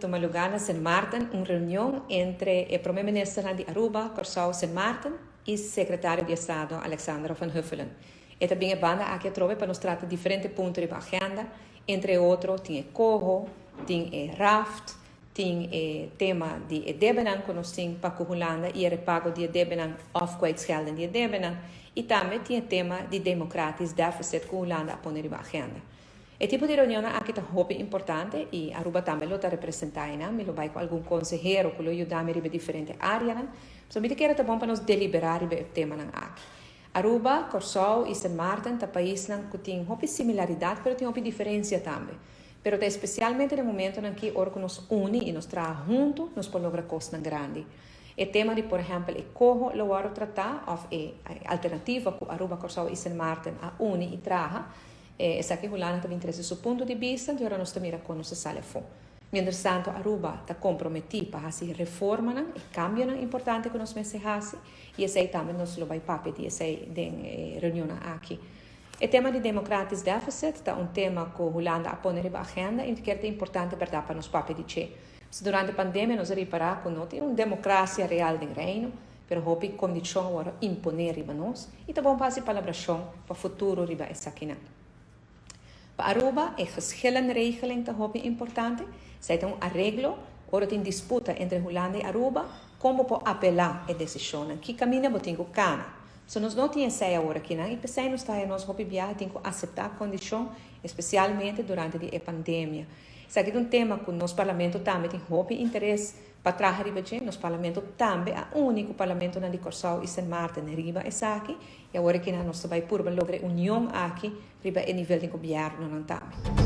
tuma lugá na Sint Maarten un reunion entre e promé ministernan di Aruba, Kòrsou, Sint Maarten i sekretario di Estado Alexandra van Huffelen. E ta bin e banda aki atrobe pa nos trata diferente punto riba agenda, entre otro tin e coho, tin e raft, tin e tema di e debenan ku nos tin pa ku Hulanda i e repago di e debenan òf kwijtschelding di e debenan i tambe tin e tema di democratisch deficit ku Hulanda a pone riba agenda. E tipo di reunionnan aki ta hopi importante i Aruba tambe lo ta representá einan. Mi lo bai ku algun konsehero ku lo yuda mi riba e diferente áreanan. So mi ta kere ta bon pa nos deliberá riba e temanan aki. Aruba, Kòrsou i Sint Maarten ta paisnan ku tin hopi similaridat pero tin hopi diferensia tambe. Pero ta espesialmente den momentonan aki ora ku nos uni i nos traha huntu nos por logra kosnan grandi. E tema di por ehèmpel e koho lo wòrdu tratá òf e alternativa ku Aruba, Kòrsou i Sint Maarten a uni i traha. Esaki Hulanda ta bin trese su punto di bista di ora nos ta mira kon nos ta sali afó. Mientrastanto Aruba ta komprometí pa hasi reformanan, e kambionan importante ku nos mester hasi i esei tambe nos lo bai papia di esei den e reunionnan aki. E tema di democratisch deficit ta un tema ku Hulanda a pone riba agenda i kier ta importante bèrdat pa nos papia di dje. Pasobra durante pandemia nos a ripará ku no tin un demokrasia real den Reino, Pero hopi kondishon a wòrdu imponé riba nos i ta bon pa hasi palabrashon pa futuro riba esakinan. Pa Aruba e geschillenregeling ta hopi importante. Esei ta un areglo ora tin disputa entre Hulanda i Aruba, kon bo por apelá e desishonnan, ki kaminda bo tin ku kana. So nos no tin esei awor akinan i p'esei nos ta haña nos hopi biaha tin ku aseptá kondishon, espesialmente durante di e pandemia. Esaki ta un tema ku nos parlamento tambe tin hopi interes Pa traha riba dje, nos Parlamento tambe a uni ku Parlamentonan di Kòrsou i Sint Maarten riba esaki i awor e kinan nos ta bai purba logra e union aki riba e nivel di gobièrnunan tambe.